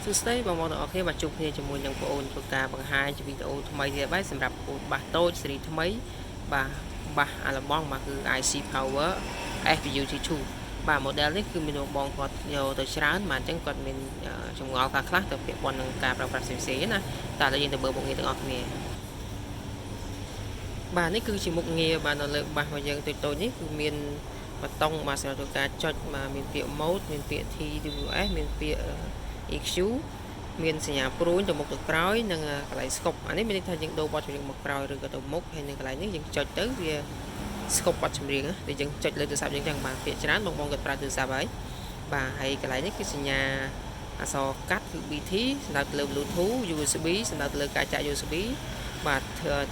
សួស្តីបងប្អូនទាំងអស់គ្នាបាទជួបគ្នាជាមួយនឹងបងអូនធ្វើការបង្ហាញជាវីដេអូថ្មីទៀតបាទសម្រាប់បងអូនបាសតូចស៊េរីថ្មីបាទបាសអាឡម៉ង់បាទគឺ IC Power FUT2 បាទ model នេះគឺមានបងគាត់យកទៅច្រើនបាទអញ្ចឹងគាត់មានចម្ងល់ខ្លះខ្លះទៅពាក់ព័ន្ធនឹងការប្រើប្រាស់ផ្សេងៗណាតើឥឡូវយើងទៅមើលមុខងារទាំងអស់គ្នាបាទនេះគឺជាមុខងារបាទនៅលើបាសរបស់យើងតូចៗនេះគឺមានប៊ូតុងបាទសម្រាប់ធ្វើការចុចបាទមានពាក្យ mode មានពាក្យ TWS មានពាក្យ EQ មានសញ្ញាព្រួញទៅមុខទៅក្រោយនិងកន្លែង skip អានេះមានន័យថាយើងដូរបទចម្រៀងមកក្រោយឬក៏ទៅមុខហើយនឹងកន្លែងនេះយើងចុចទៅវា skip បទចម្រៀងដែលយើងចុចលើទូរស័ព្ទយើងចឹងបាទភាគច្រើនបងបងគាត់ប្រើទូរស័ព្ទហើយបាទហើយកន្លែងនេះគឺសញ្ញាអក្សរកាត់គឺ BT សំដៅទៅលើ Bluetooth USB សំដៅទៅលើការចាក់ USB បាទ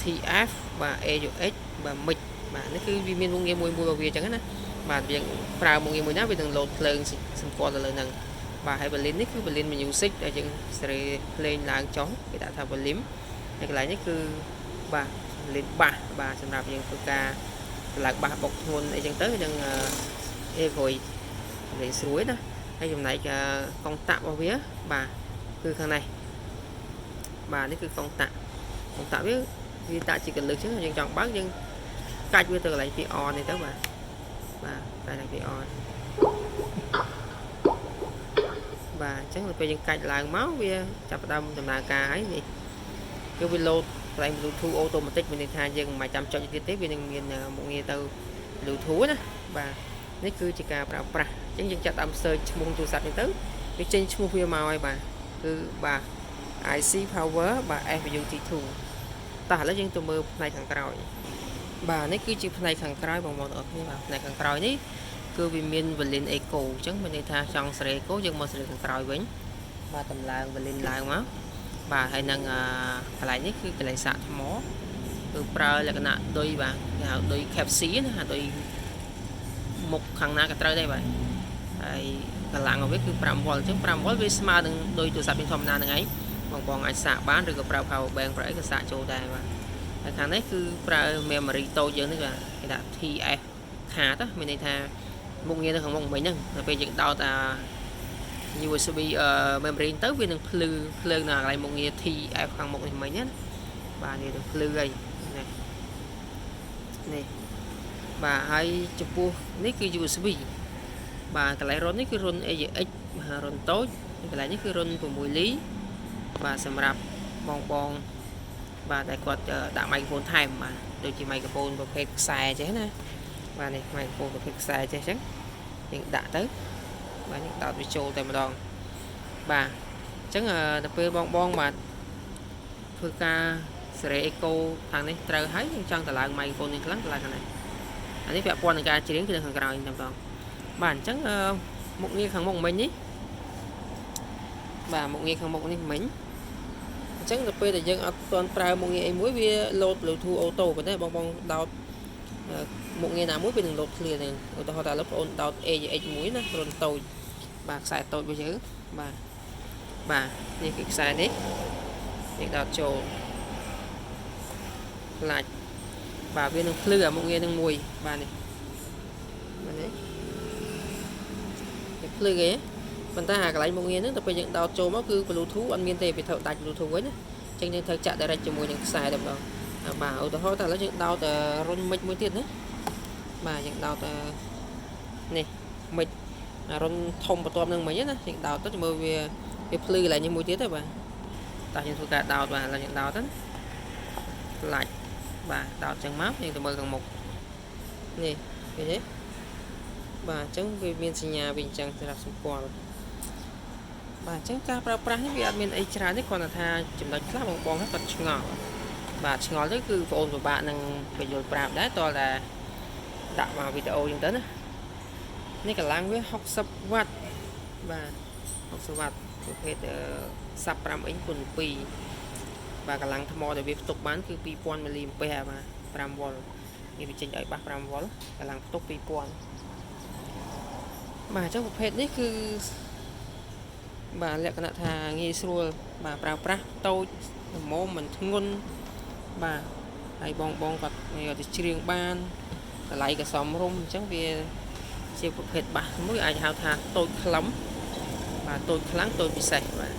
TF បាទ AUX បាទ mic បាទនេះគឺវាមានមុខងារមួយមួយរបស់វាចឹងណាបាទយើងប្រើមុខងារមួយណាវានឹងលោតភ្លើងសម្គាល់ទៅលើហ្នឹងបាទហើយ volume នេះគឺ volume music ដែលយើងសេរីភ្លេងឡើងចុះគេដាក់ថា volume ហើយកន្លែងនេះគឺបាទ volume បាសបាទសម្រាប់យើងធ្វើការឡើងបាសបុកធ្ងន់អីចឹងទៅនឹងអេក្រួយលេងស្រួយណាហើយចំណែកកុងតាក់របស់វាបាទគឺខាងនេះបាទនេះគឺកុងតាក់កុងតាក់វាវាដាក់ជាកលឹកចឹងយើងចង់បើកយើងកាច់វាទៅកន្លែងពី on នេះទៅបាទបាទកន្លែងពី on បាទអញ្ចឹងដល់ពេលយើងកាច់ឡើងមកវាចាប់ផ្ដើមដំណើរការហើយនេះគឺវា load កន្លែង Bluetooth automatic មានន័យថាយើងមិនចាំចុចទៀតទេវានឹងមានមុខងារទៅ Bluetooth ណាបាទនេះគឺជាការប្រើប្រាស់អញ្ចឹងយើងចាប់តាម search ឈ្មោះទូរស័ព្ទនេះទៅវាចេញឈ្មោះវាមកហើយបាទគឺបាទ IC Power បាទ FUT2 តោះឥឡូវយើងទៅមើលផ្នែកខាងក្រោយបាទនេះគឺជាផ្នែកខាងក្រោយបងប្អូនទាំងអស់គ្នាបាទផ្នែកខាងក្រោយនេះគឺវាមាន volume echo អញ្ចឹងមានន័យថាចង់សេរី echo យើងមកសេរីខាងក្រោយវិញបាទតម្លើង volume ឡើងមកបាទហើយនឹងកន្លែងនេះគឺកន្លែងសាកថ្មគឺប្រើលក្ខណៈឌុយបាទគេហៅឌុយ Type C ណាឌុយមុខខាងណាក៏ត្រូវដែរបាទហើយកម្លាំងរបស់វាគឺ5 V អញ្ចឹង5 V វាស្មើនឹងឌុយទូរស័ព្ទយើងធម្មតាហ្នឹងឯងបងបងអាចសាកបានឬក៏ប្រើ power bank ប្រើអីក៏សាកចូលដែរបាទហើយខាងនេះគឺប្រើ memory តូចយើងនេះបាទគេដាក់ TF card មានន័យថាមុខងារនៅខាងមុខមិញហ្នឹងដល់ពេលយើងដោតអា USB memory ទៅវានឹងភ្លឺភ្លើងនៅកន្លែងមុខងារ TF ខាងមុខនេះមិញណាបាទនេះនឹងភ្លឺហើយនេះនេះបាទហើយចំពោះនេះគឺ USB បាទកន្លែងរន្ធនេះគឺរន្ធ AUX រន្ធតូចកន្លែងនេះគឺរន្ធ6លីបាទសម្រាប់បងបងបាទដែលគាត់ដាក់មីក្រូហ្វូនថែមបាទដូចជាមីក្រូហ្វូនប្រភេទខ្សែចេះណាបាទនេះមីក្រូហ្វូនប្រភេទខ្សែចេះអញ្ចឹងយើងដាក់ទៅបាទយើងដោតវាចូលតែម្ដងបាទអញ្ចឹងដល់ពេលបងបងបាទធ្វើការសេរីអេកូខាងនេះត្រូវហើយយើងចង់តម្លើងមីក្រូហ្វូននេះខ្លាំងតម្លើងខាងនេះអានេះពាក់ព័ន្ធនឹងការច្រៀងគឺនៅខាងក្រោយតែម្ដងបាទអញ្ចឹងមុខងារខាងមុខមិញនេះបាទមុខងារខាងមុខនេះមិញអញ្ចឹងដល់ពេលដែលយើងអត់ទាន់ប្រើមុខងារអីមួយវា load Bluetooth auto ប៉ុន្តែបងបងដោតមុខងារណាមួយវានឹង load clear ហ្នឹងឧទាហរណ៍ថាឥឡូវបងអូនដោត AUX មួយណារន្ធតូចបាទខ្សែតូចរបស់យើងបាទបាទនេះគឺខ្សែនេះនេះដោតចូលផ្លាច់បាទវានឹងភ្លឺអាមុខងារនឹងមួយបាទនេះបាទនេះវាភ្លឺគេប៉ុន្តែអាកន្លែងមុខងារហ្នឹងទៅពេលយើងដោតចូលមកគឺ Bluetooth អត់មានទេវាត្រូវដាច់ Bluetooth វិញណាអញ្ចឹងយើងត្រូវចាក់ direct ជាមួយនឹងខ្សែតែម្ដងបាទឧទាហរណ៍តែឥឡូវយើងដោតរុនមិចមួយទៀតណាបាទយើងដោតនេះមិចរុនធំបន្ទាប់នឹងមិញណាយើងដោតទៅមើលវាវាភ្លឺកន្លែងនេះមួយទៀតទេបាទតោះយើងធ្វើការដោតបាទឥឡូវយើងដោតទៅផ្លាច់បាទដោតចឹងមកយើងទៅមើលខាងមុខនេះឃើញទេបាទអញ្ចឹងវាមានសញ្ញាវាអញ្ចឹងសម្រាប់សម្គាល់បាទអញ្ចឹងការប្រើប្រាស់នេះវាអត់មានអីច្រើនទេគ្រាន់តែថាចំណុចខ្លះបងបងគាត់ឆ្ងល់បាទឆ្ងល់ទៅគឺបងអូនពិបាកនឹងបញ្យល់ប្រាប់ដែរតើតែដាក់មកវីដេអូអញ្ចឹងទៅណានេះកម្លាំងវា60វ៉ាត់បាទ60វ៉ាត់ប្រភេទសាប់5អ៊ីញគុណ2បាទកម្លាំងថ្មដែលវាផ្ទុកបានគឺ2000មីលីអាំពែបាទ5វ៉ុលនេះវាចេញឲ្យបាស5វ៉ុលកម្លាំងផ្ទុក2000បាទអញ្ចឹងប្រភេទនេះគឺបាទលក្ខណៈថាងាយស្រួលបាទប្រើប្រាស់តូចល្មមមិនធ្ងន់បាទហើយបងបងគាត់យកទៅច្រៀងបានតម្លៃក៏សមរម្យអញ្ចឹងវាជាប្រភេទបាសមួយអាចហៅថាតូចខ្លឹមបាទតូចខ្លាំងតូចពិសេសបាទ។